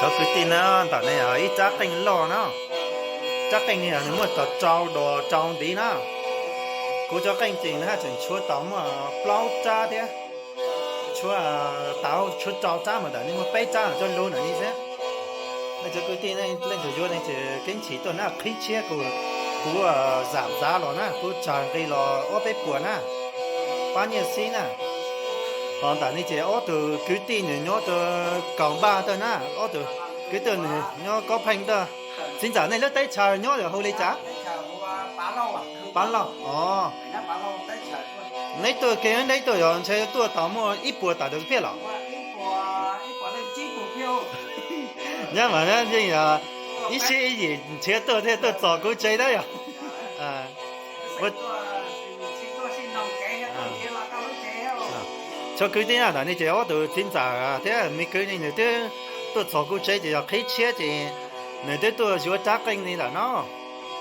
Cov kwv tij na, ntawm no yog ib rab qeej loj na. Rab qeej no yog nws muaj tau rau dos rau ntiv na. Kuv cov qeej ces nws haj tseem tshuav tau muaj plaub rab thiab. Tshuav, tau tshuav rau rab mas ntawm no muaj peb rab coj lug ntawm no xwb. Nej cov kwv tij leej twg yuav no ces keeb chim tuaj na, qhib tshiab kuv, kuv zam zav los na, kuv tsawg nqi los ob peb puas na, pab nyiaj xwb na. Hos ntawm no ces ob tug kwv tij nws nyob rau Kaus Npaj tawm na, ob tug kwv tij nws nyob Kob Pheej tawm. Txiv ntxawm nej lub teb chaws nyob yog hu li cas? Pab Lauj os. Neb tuaj kev neb tuaj yog ntshe tuaj tau muaj ib puas tawm tus phiaj los? Nyob mas yeej yog ib siab ib yim nrhiav tuaj thiaj tuaj txog kuv tsev dab yog. Cov kwv tij na, ntawm no ces ob tug txiv ntxawm thiab me kwv no nws twb tuaj txog kuv tsev ces yog qhib tshiab ces nws twb tuaj yuav rab qeej no lawm no.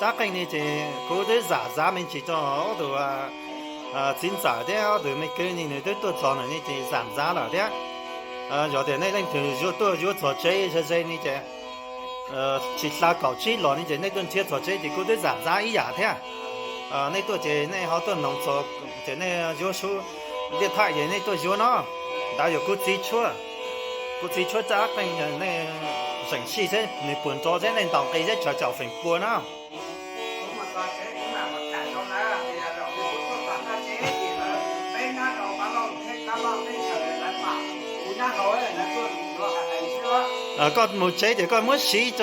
Rab qeej no ces kuv twb zam zav me ntsis rau ob tug txiv ntxawm thiab ob tug me kwv no nws twb tuaj txog ntawm no ces zam zav lawm thiab. Yog tias nej leej twg yuav tuaj yuav txog tsev ze ze no ces tsis hla kaum tsib los no ces nej tuaj nrhiav txog tsev ces kuv twb zam zav ib yam thiab. Nej tuaj ces nej ho tuaj noog txog ces nej yuav sub liaj thaim ces nej tuaj yuav no. Ntawd yog kuv txiv tshuab, kuv txiv tshuab rab qeej, nej zeem sij seb nws puas nrov seb nej ntaus nqi seb tsawg caum feem pua na. Koj mus tsev ces koj muab siv,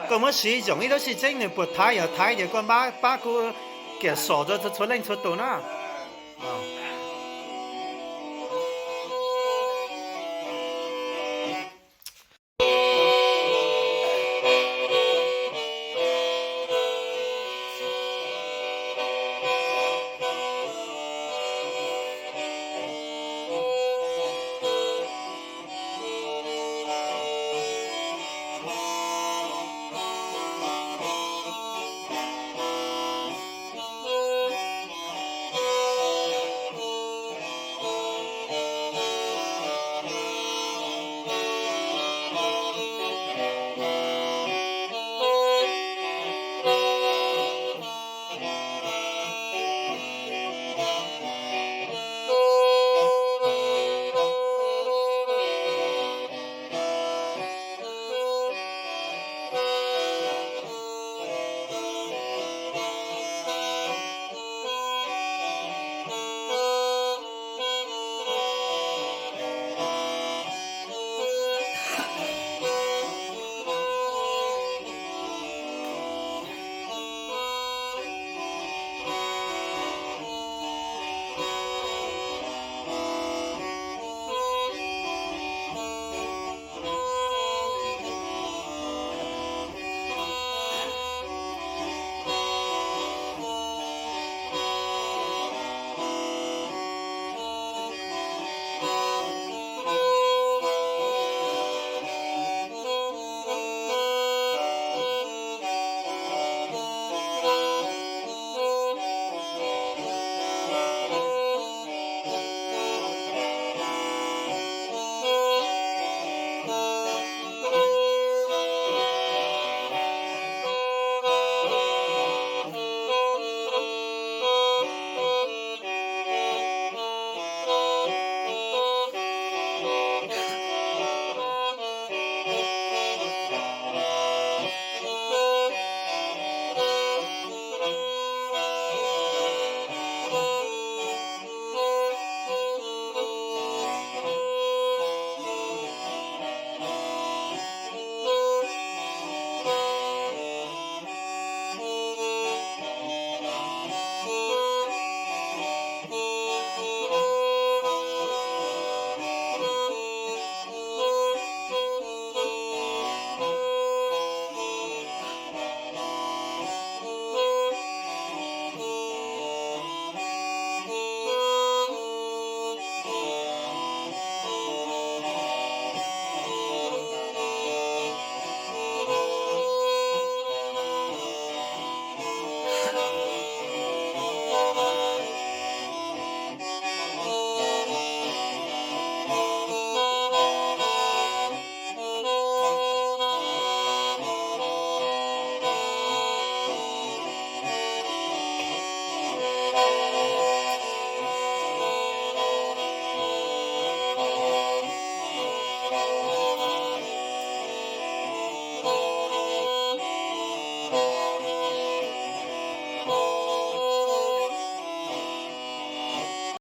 koj muab siv yoom ib lub sij tseeb nws puas thaiv, yog thaiv ces koj pab kuv kiam som rau txhua leej txhua tus na.